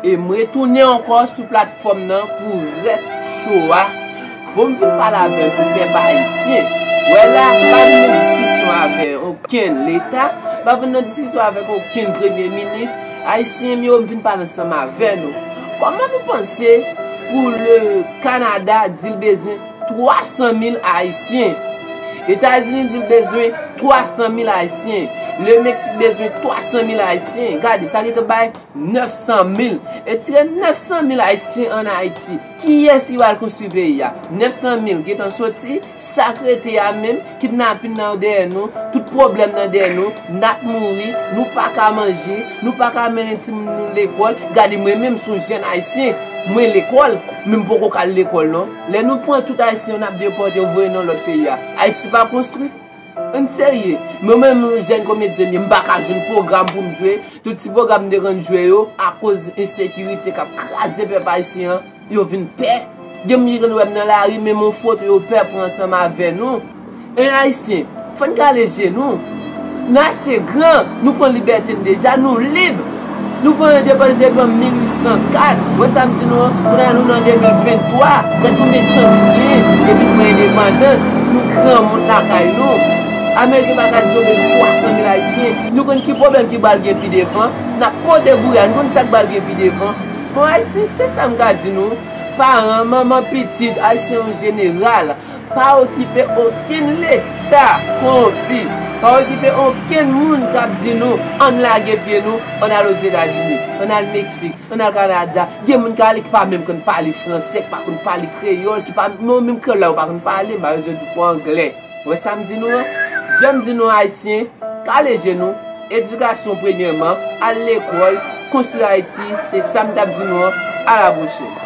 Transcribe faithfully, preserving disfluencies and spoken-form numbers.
E m retounen ankò sou platfòm nan pou rès show a. Bon, m vin pale avè nou, pèp ayisyen. Wè la, pa vin nan diskisyon avè okenn leta, pa vin nan diskisyon avèk okenn premye minis. Ayisyen m yo, m vin pale ansanm avè nou. Kòman nou panse pou le Kanada di l bezwen twa san mil ayisyen? Etazini di l bezwen twa san mil ayisyen. Le Meksik bezwen twa san mil ayisyen. Gade, sa gentan bay nèf san mil. Etire nèf san mil ayisyen ann Ayiti. Kiyès ki pral konstwi peyi a? Nèf san mil gentan soti, sa k rete a menm, kidnapin nan dèyè nou, tout pwoblèm nan dèyè nou, n ap mouri, nou pa ka manje, nou pa ka mennen timoun nou lekòl. Gade, mwen menm, s on jèn ayisyen, mwen lekòl, men m poko k al lekòl non. Lè nou pran tout ayisyen yo, n ap depòte yo, voye nan lòt peyi a. Ayiti pa konstwi. Ann serye. Mwen menm, yon jèn komedyen m ye, m pa ka jwenn pwogram pou m jwe. Tout ti pwogram m te konn jwe yo, akoz ensekirite k ap kraze pèp ayisyen an, yo vin pè. Gen moun ki konn wè m nan lari, men m on foto, yo pè pran ansanm avè nou. En ayisyen, fò n kale je nou. N ase gran, nou pran libète n deja, nou lib. Nou pran endepandans depi an mil uit san kat. Wè sa m di nou an? Kounye a nou nan de mil venntwa. Gad konbyen tan nou genyen depi nou pran endepandans. Nou granmoun lakay nou. Ameriken pa ka di yo gen twa san mil ayisyen. Nou konn ki pwoblèm ki pral gen pi devan. N ap pote boure a. Nou konn sa k pral gen pi devan. Bon, ayisyen, se sa m ka di nou. Paran, manman, pitit, ayisyen an jeneral. Pa okipe okenn leta kowonpi. Pa okipe okenn moun k ap di nou, ann lage pye nou, ann al Ozetazini, ann al Meksik, ann al Kanada. Gen moun k ale ki pa menm konn pale fransè, ki pa konn pale kreyòl, ki pa, menm kreyòl la yo pa konn pale, ba yo di pou anglè. Wè sa m di nou an? Jan m di nou ayisyen, kale je nou, edikasyon premyèman, al lekòl, konstwi Ayiti, se sa m t ap di nou an, a la pwochèn.